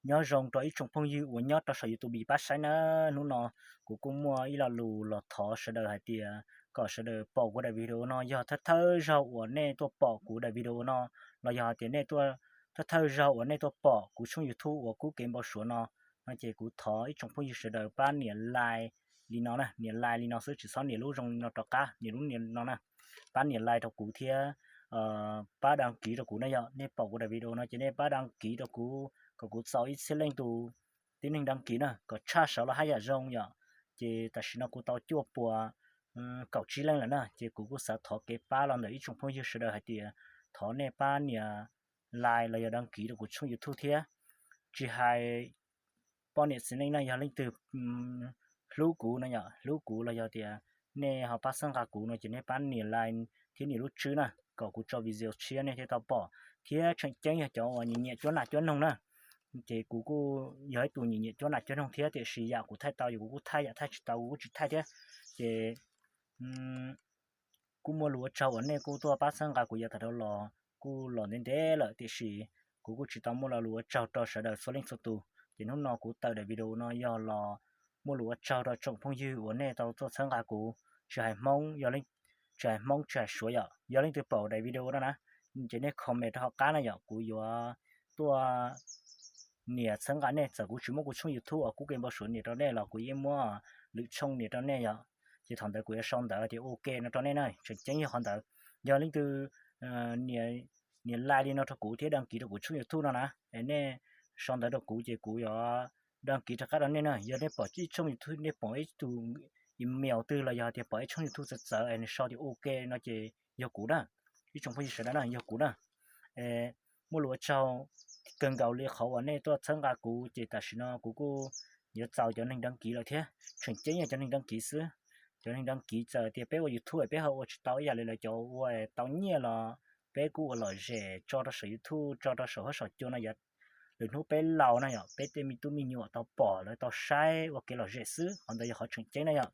Nyob zoo rau ib tsoom phooj ywg uas nyob rau saum YouTube pab saib na. Hnub no kuv kuj muaj ib lo lus los thov sawv daws hais tias kom sawv daws pom kuv daim video no yog thawj thawj zaug uas nej tuaj pom kuv daim video no, los yog hais tias nej tuaj, thawj thawj zaug uas nej tuaj pom kuv tshooj YouTube uas Kub Kev Npau Suav no, no ces kuv thov ib tsoom phooj ywg sawv daws pab nias like li no na, nias like li no xwb tsis txhob nias lub zoo li no rov qab, nias lub nias no na, pab nias like rau kuv thiab pab đăng ký rau kuv na. Yog nej pom kuv daim video no ces nej pab đăng ký rau kuv kom kuv txaus ib txhiab leej tus tib neeg đăng ký na, kom tshaj saud los haj yam zoo yom. Ces tam sim no kuv tau cuaj puas kaum tsib leej lawm na, ces kuv kuj xav thov kev pab los ntawm ib tsoom phooj ywg sawv daws hais tias thov nej pab nias like los yog đăng ký rau kuv tshooj YouTube thiab. Tsis hais poj niam txiv neej no, yog leej twg hlub kuv no yom, hlub kuv los yog tias nej ho pab txhawb nqa kuv no ces nej pab nias like thiab nias lub tswb na, kom kuv tso video tshiab nej thiaj tau pom. Thiab tseem ceeb yog cov uas nyiam nyiam cuab nam cuab noog na, ces kuv kuj yog ib tug nyiam nyiam cuab nam cuab noog thiab, tiam sis yam kuv thaij tau yus kuv kuj thaij, yam thaij tsis tau kuv kuj tsis thaij thiab. Ces kuj muaj lus ua tsaug uas nej kuj tuaj pab txhawb nqa kuv yav tas dhau los kuj los ntev ntev lawm, tiam sis kuv kuj tsis tau muaj lo lus ua tsaug rau sawv daws txhua leej txhua tus. Ces hnub no kuv tawm daim video no yog los muaj lus ua tsaug rau tsoom phooj ywg uas nej tau tuaj txhawb nqa kuv, tsis hais Hmoob, tsis hais Hmoob tsis hais Suav yom. Yog leej twg pom daim video no na, ces nej comment rau hauv qab na yom, kuv yuav tuaj nias txhawb nqa nej. Txawm kuv tsis muab kuv tshooj YouTube uas Kub Kev Npau Suav nias rau nej los kuv yeej muab lwm tshooj nias rau nej yom. Ces thaum ntawd kuv yuav sau ntawv tias ok no rau nej na, tseem ceeb yog qhov ntawd. Yog leej twg nias like li no rau kuv thiab đăng ký rau kuv tshooj YouTube no na, nej sau ntawv rau kuv ces kuv yuav đăng ký rov qab rau nej na. Yog nej pom ib tshooj YouTube, nej pom ib tug email twg los yog tias pom ib tshooj YouTube txawv txawv es nws sau tias ok no ces yog kuv na. Ib tsoom phooj ywg sawv daws na, yog kuv na. Muaj lus ua tsaug kawg nkaus li qhov uas nej tuaj txhawb nqa kuv, ces tam sim no kuv kuj yuav txaus cov neeg đăng ký lawm thiab. Tseem ceeb yog cov neeg đăng ký xwb. Cov neeg đăng ký txawm tias peb ua YouTube peb ho ua tsis tau ib yam li lawv cov ua tau nyiaj los peb kuj ua lom zem tso rau saum YouTube, tso rau saum huab saum cua no yom. Lwm hnub peb laus na yom, peb tej me tub me nyuam tau pom lawv tau saib ua kev lom zem xwb, qhov ntawd yog qhov tseem ceeb na yom.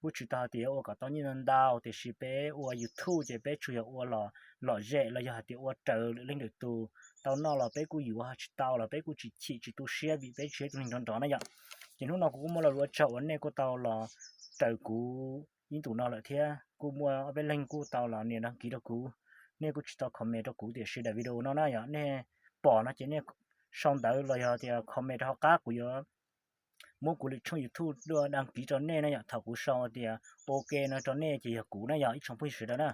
Kuj tsis tau hais tias ua kom tau nyiaj ntau ntau, tiam sis peb ua YouTube ces peb tsuas yog ua los lom zem los yog hais tias ua raws lwm leej lwm tus. Tau noj los peb kuj yuav, tsis tau los peb kuj tsis chim tsis tu siab vim peb tsis yog tus neeg nrov nrov na yom. Ces hnub no kuv kuj muaj lo lus ua tsaug uas nej kuj tau los raws kuv ib ntus no lawm thiab kuj muaj ob peb leeg kuj tau los nias đăng ký rau kuv. Nej kuj tsis tau comment rau kuv, tiam sis daim video no na yom, nej pom no ces nej sau ntawv los yog tias comment rau hauv qab, kuv yuav muab kuv lwm tshooj YouTube đăng ký rau nej na yom. Thaum kuv sau tias ok no rau nej ces yog kuv na yom, ib tsoom phooj ywg sawv daws na.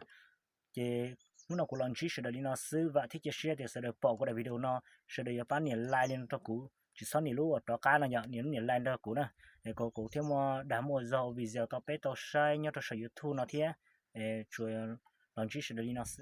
Ces hnub no kuv los ntsib sawv daws li no xwb, vam thiab cia siab tias sawv daws pom kuv daim video no, sawv daws yuav pab nias like li no rau kuv, tsis txhob nias lub uas rov qab no yom, nias lub nias like rau kuv na. Kom kuv thiaj muaj dag muaj zog ua video tau peb tau saib nyob rau saum YouTube no thiab. Tsuas los ntsib sawv daws li no xwb.